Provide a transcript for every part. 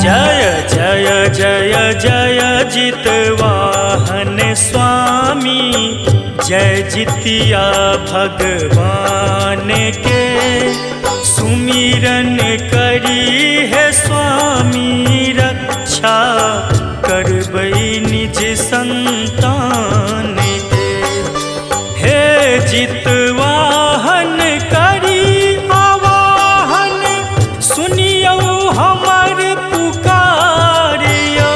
जय जय जय जय जितवाहन स्वामी, जय जितिया भगवान के। सुमिरन करी है स्वामी रक्षा करबै निज संतान के। हे जितवाहन करी आवाहन, सुनियौ हमर पुकारियो।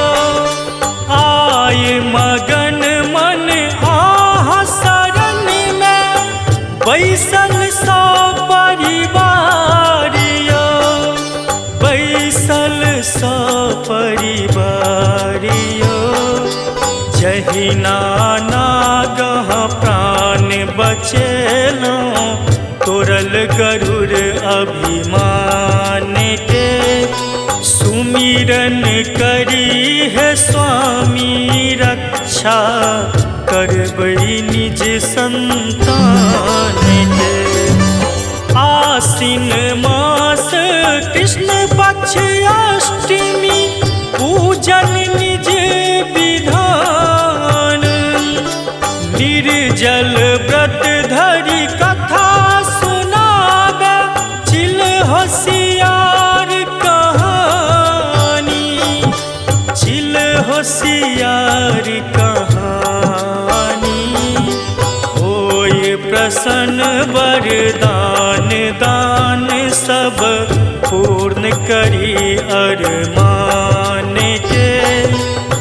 आय मगन मन आह शरण में, बैसल सो परिवारियो, बैसल सो परिवारियो। जहिना नागह प्राण बचेलौं, तोड़ल गरुड़ अभिमान के। सुमिरन करी है स्वामी रक्षा करबै निज संतान के। आसिन मास कृष्ण पक्ष अष्टमी, पूजन निज विधान। निर्जल व्रत धरि कथा सुनाबे, चिल होशियार कहानी, चिल होशियार कहानी। होय प्रसन्न वरदान दान सब पूर्ण करी अरमान के।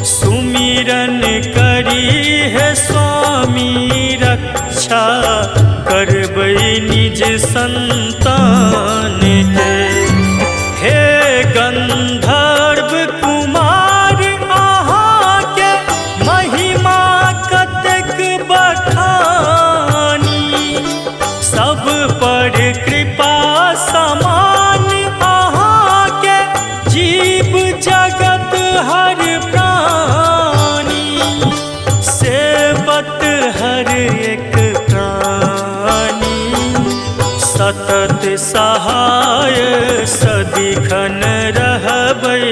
सुमिरन करी है स्वामी रक्षा करबै निज संतान के। हे गंधर्व कुमार अहाँके महिमा कतेक बखानी, सब पर कृपा समान अहाँके जीव जगत हर प्राणी, सेवत हर एक प्राणी। सतत सहाय सदिखन रहबै,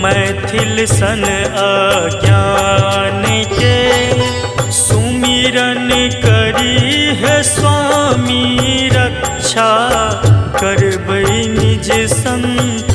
मैथिल सन अज्ञान के। सुमिरन करी है स्वामी रक्षा करबै निज संतान।